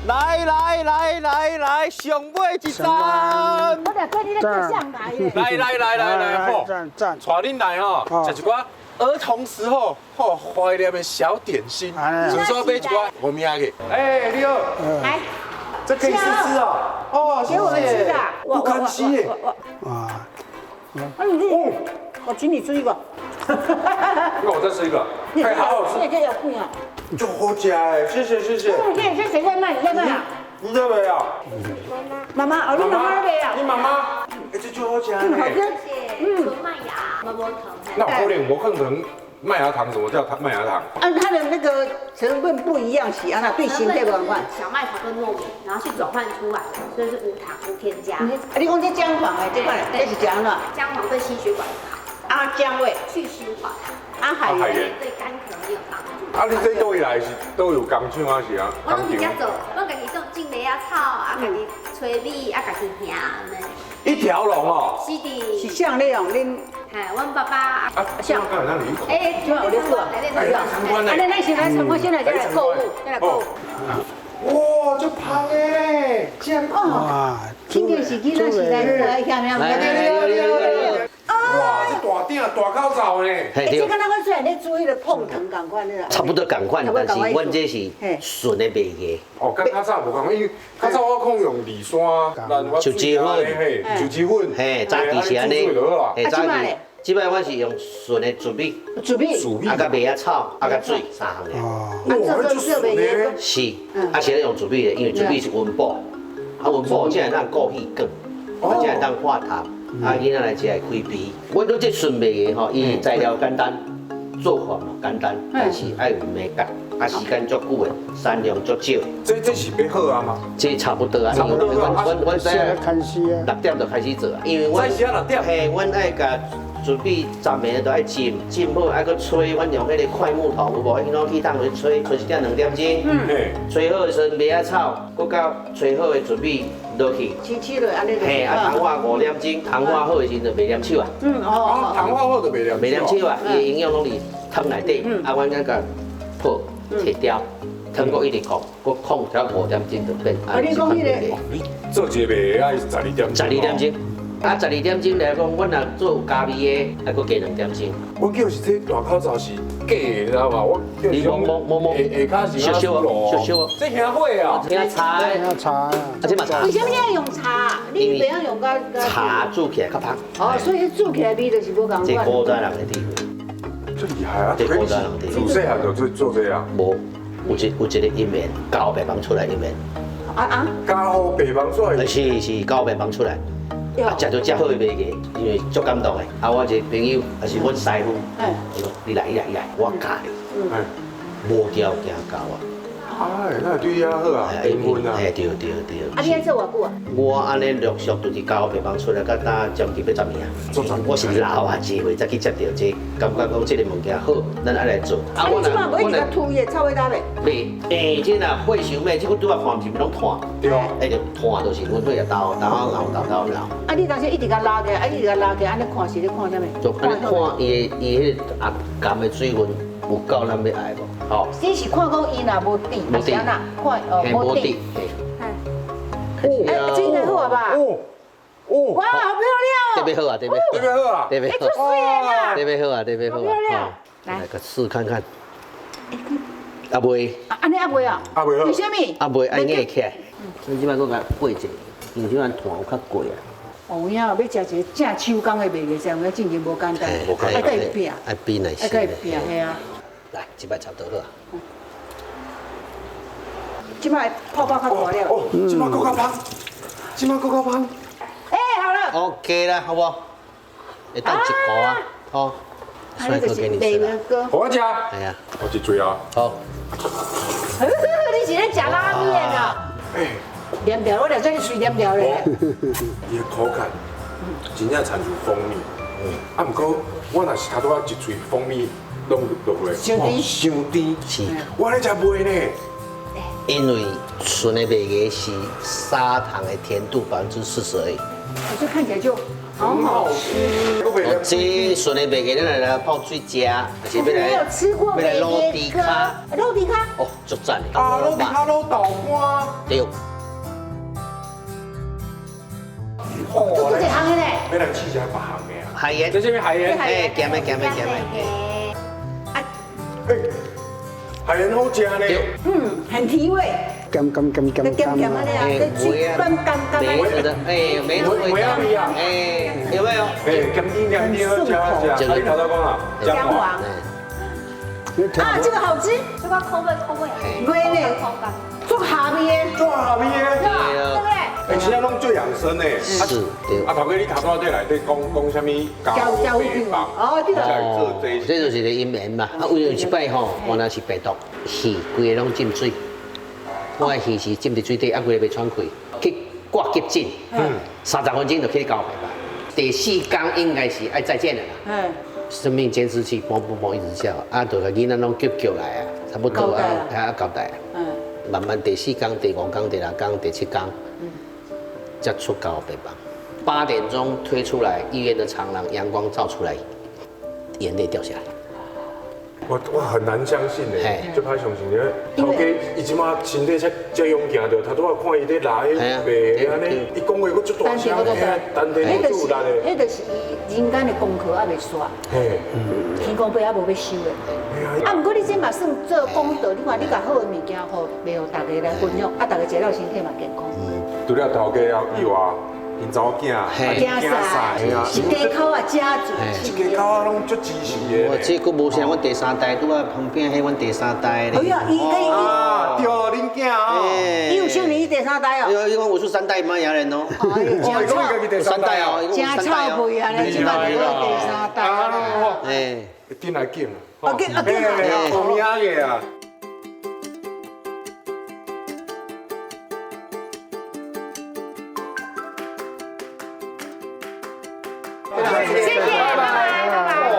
來來來來來，上尾一站。我著叫你咧叫啥來的？來來來來來，吼，讚讚，帶恁來吼，食一寡兒童時候吼懷念的小點心，順手買一寡好命去。哎，你好，來，這可以試吃哦。哦，給我們吃的。不敢吃耶。啊，哦，我請你吃一個。那我再吃一個，哎，好好吃。你也可以有貴啊。就好吃哎，謝謝謝謝。這是誰在賣？你在賣啊？你在賣啊？媽媽，哦，你媽媽在賣啊？你媽媽，哎，這就好吃呢。好吃。嗯，純麥芽，無糖。那我可能無可能麥芽糖，什麼叫麥芽糖？按它的那個成分不一樣，是啊，那對身體無仝款。小麥頭跟糯米，然後去轉換出來的，所以是無糖無添加。啊，你講這薑黃的這款，這是薑的。薑黃對心血管好。啊，薑味。去濕化。啊，海鹽對乾咳也有幫助。啊，你這佗位來是都有工廠啊？是啊？我攏佇遮做，我家己種種麥仔草，啊，家己炊米，啊，家己行按呢。一條龍哦。是的。是啥咧用恁？嘿，阮爸爸。啊，像。哎，這有咧做。來參觀咧。啊，咱先來參觀，先來來購物，先來購物。哇，這芳的，真哦。今天是囡仔時代，來來來來。哇，這大鼎大口罩呢！欸，這敢若阮雖然咧煮彼个椪糖仝款的啦。差不多仝款，但是阮這是純的麥芽。哦，佮較早無仝，因為較早我講用二山，樹枝粉，樹枝粉，嘿，早期是按呢，嘿，早期。這擺阮是用純的糯米，糯米，啊，佮麥仔草，啊，佮水三項爾。哦，啊，這做麥芽。是，啊，是咧用糯米的，因為糯米是溫補，啊，溫補才會當固氣管，啊，才會當化痰。啊，囡仔來食會開鼻。阮講這純麥芽吼，伊材料簡單，做法嘛簡單，但是愛有眉角，啊時間足久的，產量足少。這是欲好啊嗎？這差不多啊，差不多啊。阮知影6點就開始做啊，因為阮6點，嘿，阮愛共糯米十暝都愛浸，浸好愛閣炊，阮用彼个塊木頭有無？彼種氣筒去炊，炊一點兩點鐘。炊好的時陣，麥仔草，閣佮炊好的糯米落去。切切落按呢。嘿，啊，糖化5點鐘，糖化好的時陣就袂黏手啊。嗯哦。糖化好就袂黏。袂黏手啊，伊的營養攏佇湯內底。啊，阮閣共泡提掉，湯閣一直焢，閣焢才五點鐘就變。啊，你講彼个？你做一个麥愛12點鐘。十二點鐘。啊，十二點鐘來講，阮若做有加味的，還閣加2點鐘。我叫是這大口罩是假的，知道無？我你摸摸摸摸，下跤是燒燒燒燒。這香火啊！香茶，香茶啊！啊，這嘛茶。為啥物愛用茶？你袂曉用佮茶煮起來較芳。哦，所以煮起來味就是無仝款。這古早人的智慧。這厲害啊！這古早人的智慧。自細漢就做做這啊？無，有一個因緣，交白房出來因緣。啊啊！交白房出來。是是，交白房出來。啊，食著遮好的麥芽，因為足感動的。啊，我一個朋友，也是阮師傅，伊講你來，你來，你來，我教你。無條件教我。哎，那對伊好啊，緣分啊。嘿，對對對。啊，你按做偌久啊？我按呢陸續就是交白房出來，到今將近欲十年啊。我是老啊機會才去接著這個，感覺講這個物件好，咱愛來做。啊，你這擺無一直共吐伊的臭味道袂？袂，欸，這若火傷猛，這個拄仔看毋是攏炭？對。欸，就炭就是阮火啊斗斗熬斗斗熬。啊，你當時一直共撈起來，啊，一直共撈起來，按呢看是咧看啥物？就按呢看伊的伊彼個啊鹹的水分有夠咱欲愛無？吼。你是看講伊若無滴，無滴，看哦無滴。哎，這應該好啊吧？哦哦，哇，好漂亮哦！特別好啊，特別特別好啊，特別好，特別好啊，特別好啊！來個試看看。啊袂。按呢啊袂啊？啊袂好。為啥物？啊袂，愛硬起來。所以這擺閣共過者，因為這擺炭有較貴啊。哦，有影，欲食一个正手工的麥芽，這樣真正無簡單，愛佮伊拼，愛比耐心，愛佮伊拼，嘿啊。來，這擺差不多好啊。這擺泡泡較大了。哦，這擺閣較芳，這擺閣較芳。哎，好了。 OK 啦，好無？會當一個啊，好。帥哥給你吃啦。好我食。哎呀，我一嘴啊。好。你是咧食拉麵啊？哎。黏掉，我兩隻喙黏掉咧。伊的口感真正親像蜂蜜。啊，毋過我若是頭拄仔一喙蜂蜜攏落去，傷甜。傷甜。是。我咧食袂呢。因為純的麥芽是砂糖的甜度40%而已。可是看起來就好好吃。哦，這純的麥芽，咱來泡水食，還是我沒有欲來吃過欲來滷豬跤？滷豬跤。哦，足讚的。啊，滷豬跤滷豆乾。對。哦，這這項的咧。欲來試一下別項的啊。海鹽。這啥物海鹽？哎，鹹的鹹的鹹的。啊。哎，海鹽好食呢。嗯，很提味。鹹鹹鹹鹹鹹鹹的啊，這水甘甘甘梅子的，哎，梅子味道，哎，有沒有？哎，鹹甜鹹甜好食好食。你頭拄講啊，薑黃。啊，這個好吃，這個口味口味，味呢？足鹹味的，足鹹味的，對不對？哎，其實攏最養生的。是，對。啊，頭家你頭拄仔內底講講啥物？膠白棒。哦，對。哦，這就是個因緣嘛。啊，為有一擺吼，原來是病毒，魚規個攏浸水。我的魚是浸佇水底，啊，規個袂喘氣，去掛急診，30分鐘就去交白吧。第四工應該是愛再見了啦。生命監視器嘣嘣嘣一直叫，啊，就共囡仔攏急叫來啊，差不多啊，啊交代。慢慢第四工、第五工、第六工、第七工，才出交病房。8點鐘推出來，醫院的長廊陽光照出來，眼淚掉下來。我很難相信呢，就歹相信咧。頭家伊這馬身體才才勇健著，頭拄仔看伊咧拉彼麥按呢，伊講話閣足大聲，丹田閣足有力的。彼就是伊人間的功課猶未煞，天公伯猶無欲收的。啊，毋過你這嘛算做功德，你看你共好的物件予賣予大家來分享，啊，大家食了身體嘛健康。除了頭家以外，𪜶查某囝，囝婿，一家口仔食住，一家口仔攏足支持的。我這閣無啥，阮第三代拄仔旁邊彼阮第三代咧。哎呀，伊伊伊，啊，對，恁囝哦，伊有生你第三代哦。伊講我是三代瑪雅人哦。哎呦，真臭，三代哦，真臭屁啊！你這擺是第三代啊。哎，緊來緊，啊緊啊緊啊，有名的啊。